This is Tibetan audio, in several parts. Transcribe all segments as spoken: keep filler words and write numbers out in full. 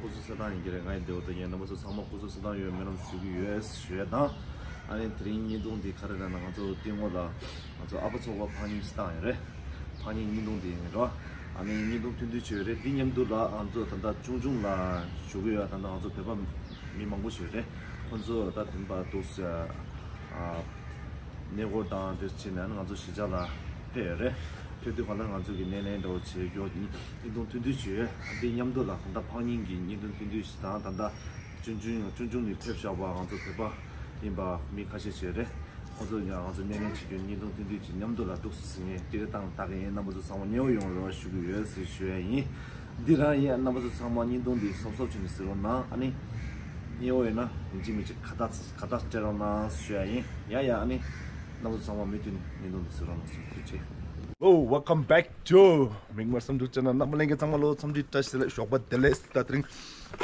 སྐུ་གཟུགས་གསལ་ཐང་ཡིན་གྱི་རེད། ང་ཡི་བདེ་བ་དང་ཉེ་རྣམ་པ་ཚོ་ཚང་མ་སྐུ་གཟུགས་གསལ་ཐང་ཡོད་སྨོན་ལམ་ཞུ་གི་ཡོད་ཞུ་ཡ་དང་། ཨ་ནི་དེ་རིང་བརྙན་ཐུང་འདི་ག་རེ་རེད་ན། ང་ཚོ་ལྟད་མོ་ལ་ང་ཚོ་ཨ་ཕ་ཚོགས་པ་ཕངས་སྙིང་ཞིག་བཏང་ཡོད་རེད། ཕངས་སྙིང་བརྙན་ཐུང་འདི་ཡིན་རོ། ཨ་ནི་བརྙན་ཐུང་ཐུང་ཐུང་བྱས་ཡོད་རེད། འདི་མཉམ་དུ་ལ་ང་ཚོ་ད་ལྟ་ཆུང་ཆུང་ལ་ཞུ་གི་ཡོད། ད་ལྟ་ང་ཚོ་བོད་པ་མི་མང་པོ་ཞིག་ཡོད་རེད། ཁོང་ཚོ་ད་དེ་འབའ་འདུག་ཟེར། ཨ། གནས་སྐོར་དང་དེ་བྱས་ནས་ང་ཚོ་གཞིས་ཆགས་ལ་ཕེབས་ཡོད་རེད། ཕེབས་དུས་གང་ལྟར་ང་ཚོ་གི་སྣེ་ལེན་འདྲ་བོ་བྱེད་རྒྱུ་བརྙན་ཐུང་ཐུང་ཐུང་བྱས་ཡོད། འདི་མཉམ་དུ་ལ་གང་ལྟར་ཕངས་སྙིང་གི་བརྙན་ཐུང་ཐུང་ཐུང་ཞིག་དང་། ད་ལྟ་ཆུང་ཆུང་ཆུང་ཆུང་ནས་ཕེབས་བཞག་པ་ང་ཚོ་བོད་པ་ཡིན་པ་མི་ཁ་ཤས་ཤིག་ཡོད་རེད། ཁོང་ཚོ་ཡང་ང་ཚོ་སྣེ་ལེན་བྱེད་རྒྱུ་བརྙན་ཐུང་ཐུང་ཐུང་ཅིག་མཉམ་དུ་ལ་འདུག་སེ་ངས་སྐད་ཆ་བཏང་ལྟ་གི་ཡིན། རྣམ་པ་ཚོ་ཚང་མ་མཉེས་པོ་ཡོང་རོགས་ཞུ་གི་ཡོད་ཟེར་ཞུ་ཡ་ཡིན། འདི་རང་ཡིན། རྣམ་པ་ཚོ་ཚང་མ་བརྙན་ཐུང་འདི་སོབ་སོབ་བྱས་ནས་གཟིགས་རོགས་གནང་། ཨ་ནི་མཉེས་པོ་ཡོད་ན་ཡིན་གཅིག་མིན་གཅིག་ཁ་བཏགས་ཁ་བཏགས་སྤྲད་རོགས་གནང་ཞུ་ཡ་ཡིན། ཡ་ཡ། ཨ་ནི་རྣམ་པ་ཚོ་ཚང་མ་མུ་མཐུད་ནས་བརྙན་ཐུང་འདི་གཟིགས་རོགས་གནང་ཞུ། ཐུགས་རྗེ་ཆེ། Hello, welcome back to མིག་དམར་བསམ་གྲུབ་ཅན། རྣམ་པ་ལྷན་རྒྱས་ཚང་མ་ལོ་འཚམས་འདྲི་བཀྲ་ཤིས་བདེ་ལེགས། ཞོགས་པ་བདེ་ལེགས། ད་དེ་རིང་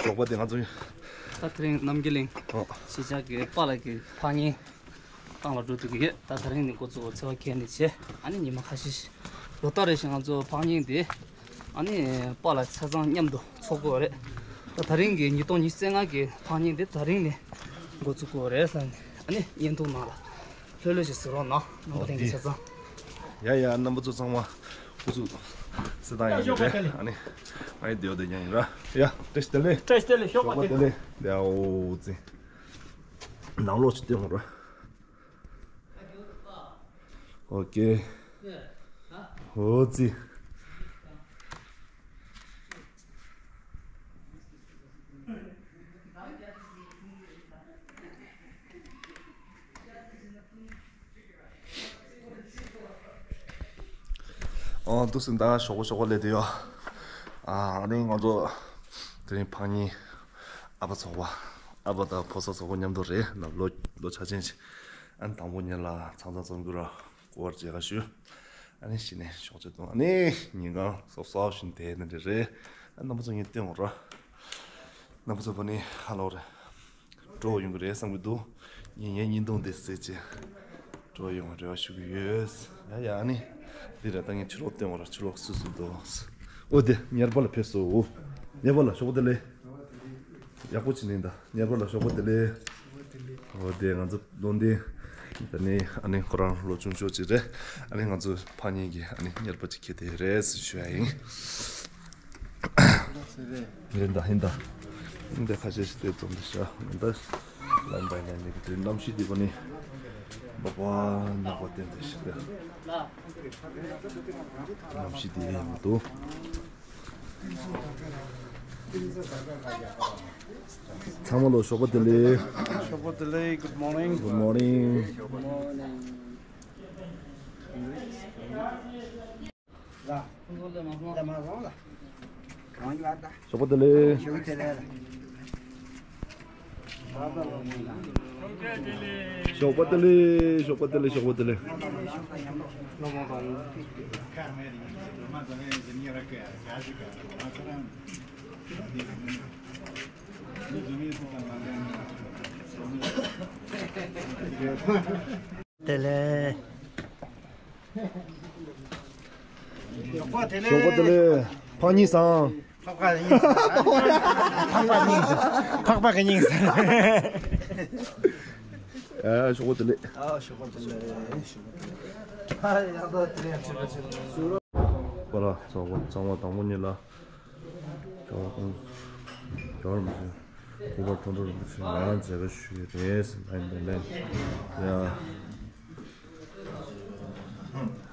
ཞོགས་པ་དེ་ང་ཚོ་ད་དེ་རིང་རྣམ་རྒྱལ་གླིང་ཨོ་གཞིས་ཆགས་ཀྱི་པཱ་ལགས་ཀྱི་ཕངས་སྙིང་བཏང་ལ་འགྲོ་ཐུབ་ཀྱི་ཡོད། ད་དེ་རིང་ནས་འགོ་བཙུགས། ཚེས་པ་ཁལ་ནས་བྱས། ཨ་ནི་ཉི་མ་ཁ་ཤས་ཤིག་ལོ་ལྟར་རེ་བཞིན་ང་ཚོ་ཕངས་སྙིང་དེ་ཨ་ནི་པཱ་ལགས་ཆ་ཚང་མཉམ་དུ་ཚོགས་ཀྱི་ཡོད་རེད། ད་དེ་རིང་གི་ཉིས་སྟོང་ཉི་ཤུ་རྩ་ལྔ་གི་ཕངས་སྙིང་དེ་དེ་རིང་ནས་འགོ་བཙུགས་ཀྱི་ཡོད་རེད་ལབ་ནས། ཨ་ནི་བརྙན་ཐུང་ནང་ལ་ལྷོད་ལྷོད་ཅིག་གཟིགས་རོགས་གནང་། རྣམ་པ་ལྷན་རྒྱས་ཆ་ཚང་། ཡ་ཡ། རྣམ་པ་ཚོ་ཚང་མ་སྐུ་གཟུགས་གསལ་ཐང་ཡིན་རེད། ཨ་ནི་ང་ཡི་བདེ་བ་དང་ཉེ་རང་ཡིན་ར། ཡ་བཀྲ་ཤིས་བདེ་ལེགས། བཀྲ་ཤིས་བདེ་ལེགས། ཞོགས་པ་བདེ་ལེགས། ཡ་ཨོ་ཙི། ནང་ལོགས་ཅིག་སྟོན་རོགས། ཨོ་ཀེ། ཨོ་ཙི། ཨོ་འདུག་སེ་ད་ཞོགས་པ་ཞོགས་པ་སླེབས་བསྡད་ཡོད། ཨ་ནི་ང་ཚོ་དེ་རིང་ཕངས་སྙིང་ཨ་ཕ་ཚོགས་པ། ཨ་ཕ་དང་ཕོ་གསར་ཚོགས་པ་མཉམ་དུ་རེད། ལོ་ལོ་ཆ་ཅན་ཞིག་ཨ་ནི་དང་པོ་ཉིད་ལ་ཚང་ཚང་འཛོམས་རྒྱུ་ར། སྐུ་པར་མཇལ་ཁ་ཞུ། ཨ་ནི་གཞི་ནས་ཞོགས་ཇ་བཏུང་། ཨ་ནི་ཉིན་གང་སོབ་སོབ་བཞིན་བསྡད་ནི་རེད། ཨ་རྣམ་པ་ཚོ་ངས་སྟོན་འོང་ར། རྣམ་པ་ཚོ་ཕ་ནི་ཧ་ལོ་རེད། སྤྲོ་བོ་ཡོང་གི་རེད་བསམ་གྱི་འདུག་ངས་ངའི་བརྙན་ཐུང་འདི་གཟིགས་བྱས་སྤྲོ་བོ་ཡོང་བའི་རེ་བ་ཞུ་གི་ཡོད། ཡ་ཡ། ཨ་ནི་འདི་རེད། ད་ངས་ཕྱི་ལོགས་སྟོན་འོང་ར། ཕྱི་ལོགས་སུ་སུ་འདུག་ཨོ་དེ་གཉེར་པ་ལགས་ཕེབས་སོང་། གཉེར་པ་ལགས་ཞོགས་པ་བདེ་ལེགས། ཡག་པོ་བྱས་ནས་ད། གཉེར་པ་ལགས་ཞོགས་པ་བདེ་ལེགས། འོ་དེ་ང་ཚོ་བློ་ལྡན། ད་ནི་ཨ་ནི་ཁོ་རང་ལོ་ཆུང་ཤོས་ཅིག་རེད། ཨ་ནི་ང་ཚོ་ཕ་གཉིས་ཀྱི་ཨ་ནི་གཉེར་པ་ཅིག་ཁྱེར་ཏེ་རེད་ཟེར་ཞུ་ཡ་ཡིན། རེད་ད། ཡིན་ད། འདི་ཁ་ཤས་ཤིག་དེ་ཙམ་དུ་བཞག་ད་ལམ་པའི་ནང་ནས་དེ་གནམ་གཤིས་དེ་གོ་ནི་སྦག་སྦག་ནག་པ་བསྟན་ཏེ་ཞིག་གནམ་གཤིས་དེ་ཡིན་འདུག་ཚང་མ་ལོ་ཞོགས་པ་བདེ་ལེགས། ཞོགས་པ་བདེ་ལེགས། Good morning. Good morning. ཞོགས་པ་བདེ་ལེགས། ཞོགས་པ་བདེ་ལེགས། ཞོགས་པ་བདེ་ལེགས། ཞོགས་པ་བདེ་ལེགས། དེ་ལས། ཞོགས་པ་བདེ་ལེགས། ཕག་གཉིས་སང་། ཕག་པ་གཉིས་སང་། ཕག་པ་གཉིས་སང་། ཕག་པ་གཉིས་སང་། ཨ་ཞོགས་པ་བདེ་ལེགས། ཨ་ཞོགས་པ་བདེ་ལེགས། ཨ་ཡག་པོ་བདེ་ལེགས། པ་ལགས་ཚོགས་པ་ཚང་མ་དང་པོ་ཉིད་ལ། ཇོ་ཁོང་ཇོ་རིན་པོ་ཆེ། སྐུ་པར་ཐོན་ཐོན་རིན་པོ་ཆེ་ང་མཇལ་ཁ་ཞུ་ཡི་རེད་ཟེར། ལན་ལན་ལན། ཡ།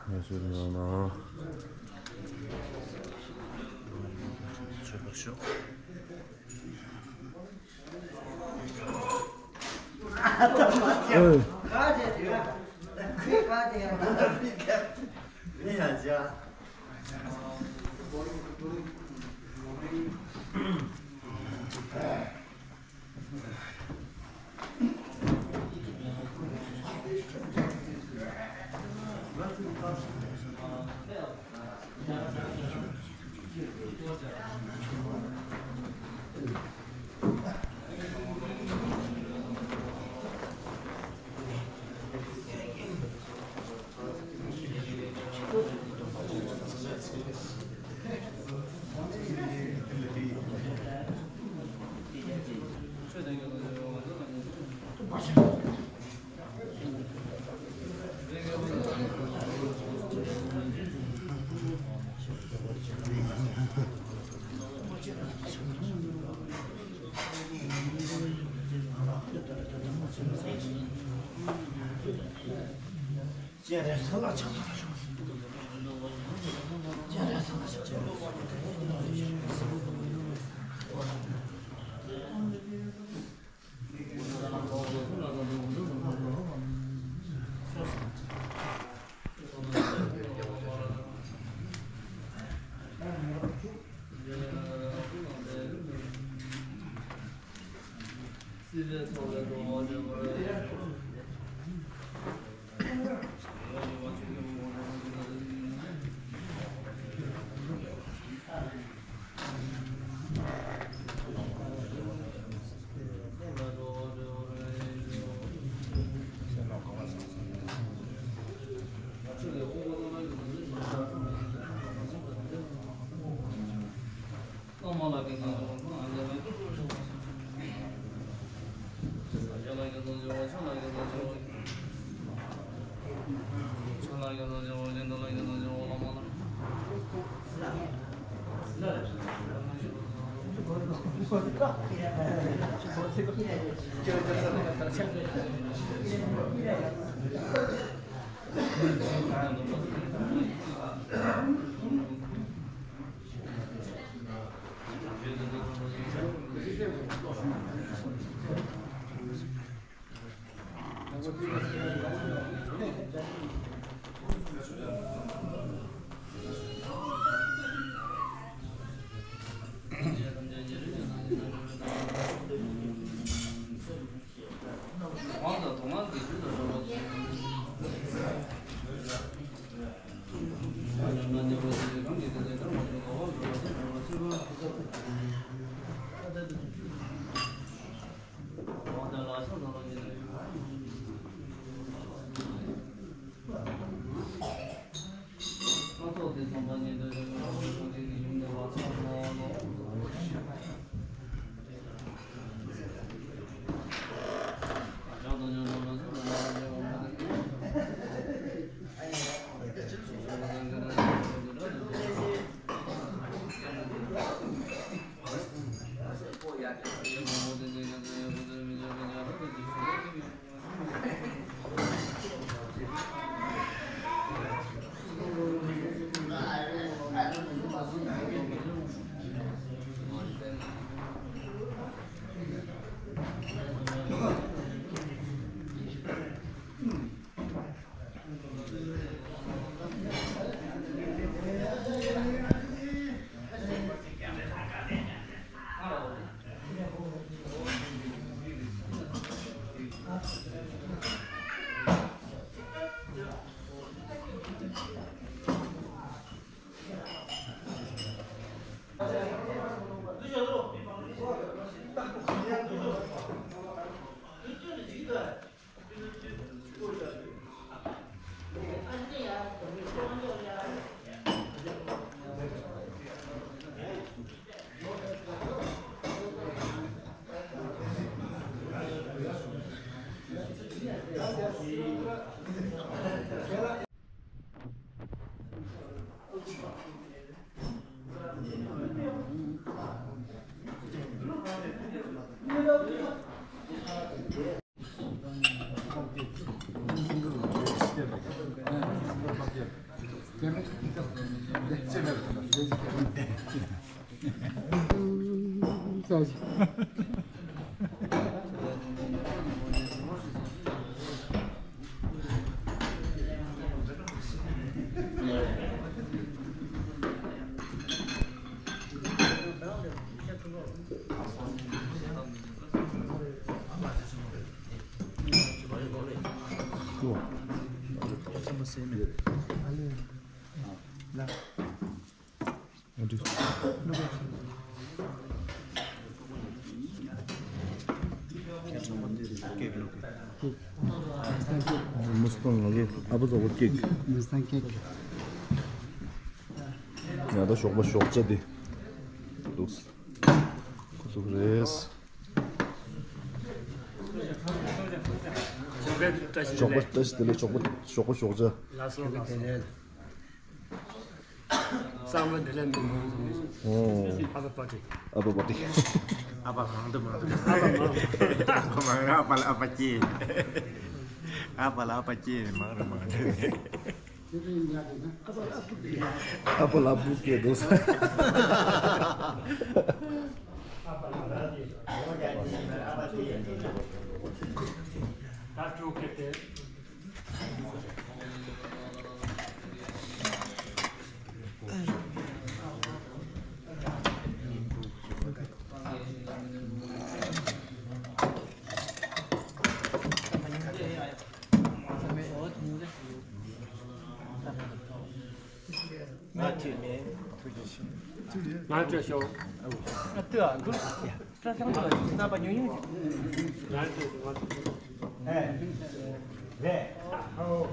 ང་ཞུ་རེད་ན། ཆོས་པར་ཤོག་ཨོ། མུ་སྟོང་ང་ཚོ་ཨ་ཕོ་ཚོགས་པ་ཀེག་མུ་སྟོང་ཀེག་ང་ད་ཞོགས་པ་ཞོགས་ཇ་དེ་འདུག་ཁོ་ཚོ་རེད། ཞོགས་པ་བཀྲ་ཤིས་བདེ་ལེགས། ཞོགས་པ་ཞོགས་ཇ། ལགས་སོ་ལགས་སོ། བསམ་བློ་བདེ་ལེགས་འདུག་མང་ཚོགས་མི། ཨོ། ཨ་ཕ་པ་ཏི། ཨ་ཕ་པ་ཏི། ཨ་ཕ་མང་དུ་མང་དུ། ཨ་ཕ་མང་དུ། ཨ་ཕ་མང་ར་ཨ་ཕ་ལ་ཨ་ཕ་སྐྱེས། ཨ་ཕ་ལ་ཨ་ཕ་སྐྱེས་ནས་མང་རུ་མང་འགྲོ་རེད། ཨ་ཕ་ལ་བུ་སྐྱེས་འདུག་ས། ང་ཐུག་མེད། ང་བྲོས་ཤོག་ང་ལྟོས་ཨ་འགུལ། ས་སང་དུ་རྣམ་པ་ཉུང་ཉུང་ཞིག་ང་བྲོས་ང་བྲོས། ཨེ། རེད། ཨོ།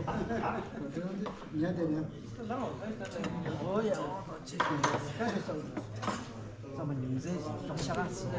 ཉལ་དེ་ཉལ། ཨོ་ཡ། ཨོ་ཅེ། ས་མ་ཉུང་ཟེ་ཞིག་ཤ་ཁ་སི།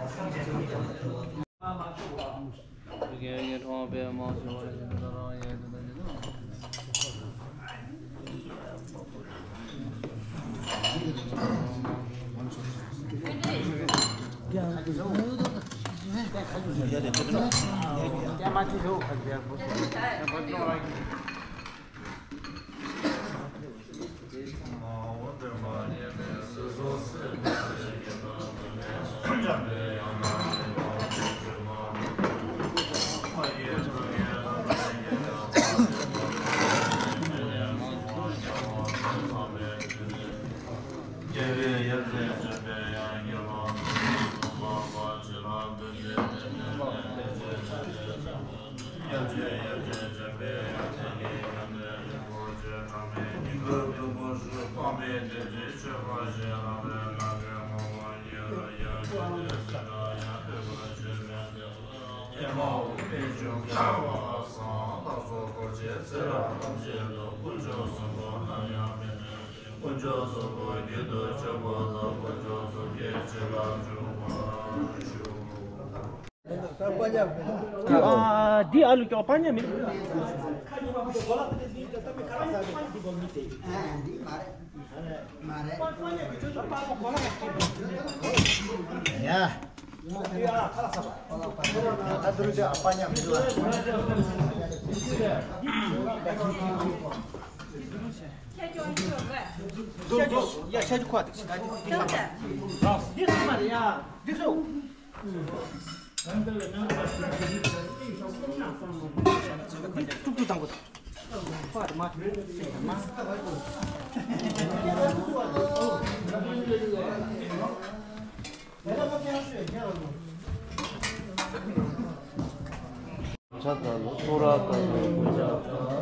ཨ། འདི་ཨ་ལུ་ཀྱོག་པ་ཉ་མི། ཡ། ཕྱག་འཚལ་ལོ། གསུང་རབ་བཀའ་བརྒྱུད་པོད་ཆེན་ལྟར།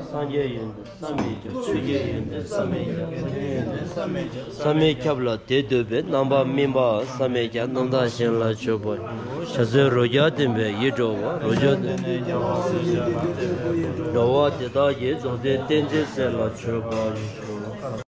སངས་རྒྱས་ཡོན་ཏན་བསམ་མི་ཁྱབ། ཆོས་ཀྱི་ཡོན་ཏན་བསམ་མི་ཁྱབ། བསམ་མི་ཁྱབ་ལ་དེ་འདོད་པའི། རྣམ་པར་སྨིན་པ་བསམ་མི་ཁྱབ། རྣམ་དག་གཞན་ལ་མཆོད་པ་ཡི། བྱང་སེམས་རོ་བརྒྱ་ལྡན་པས་ཡིད་འགྲོ་བ། རོ་བརྒྱ་ལྡན་པས་ཡིད་འགྲོ་བ། འགྲོ་བ་དེ་དག་གི་རྫོགས་ལྡན་ཏིང་འཛིན་སྲས་ལ་མཆོད་པ་ཡི།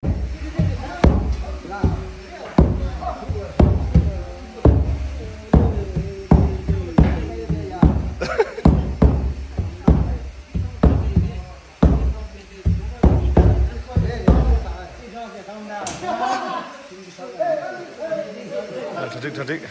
གྲ་སྒྲིག་གྲ་སྒྲིག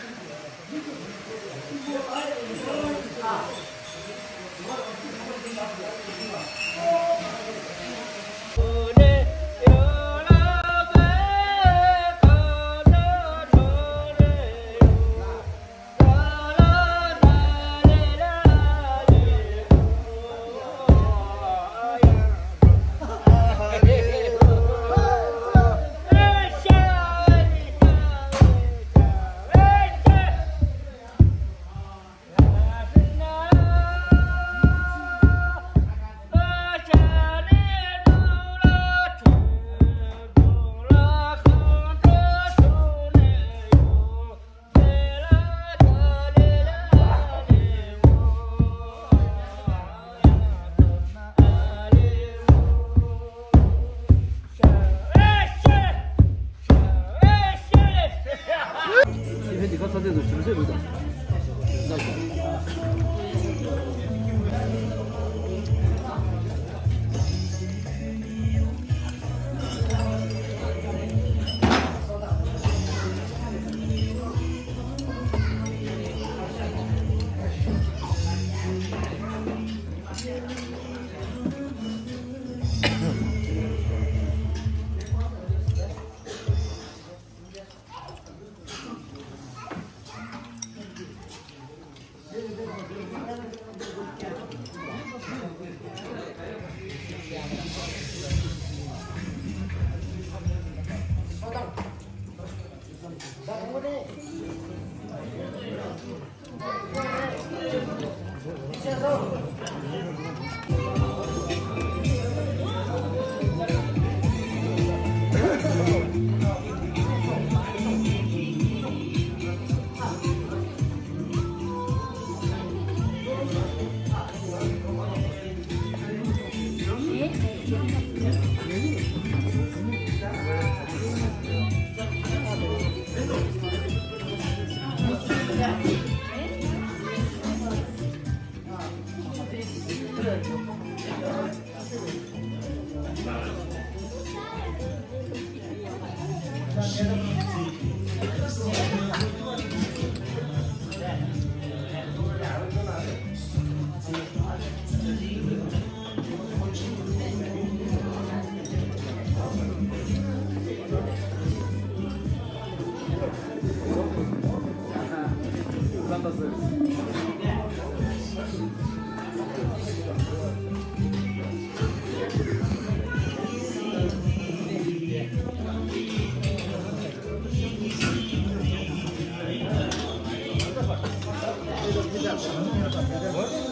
What?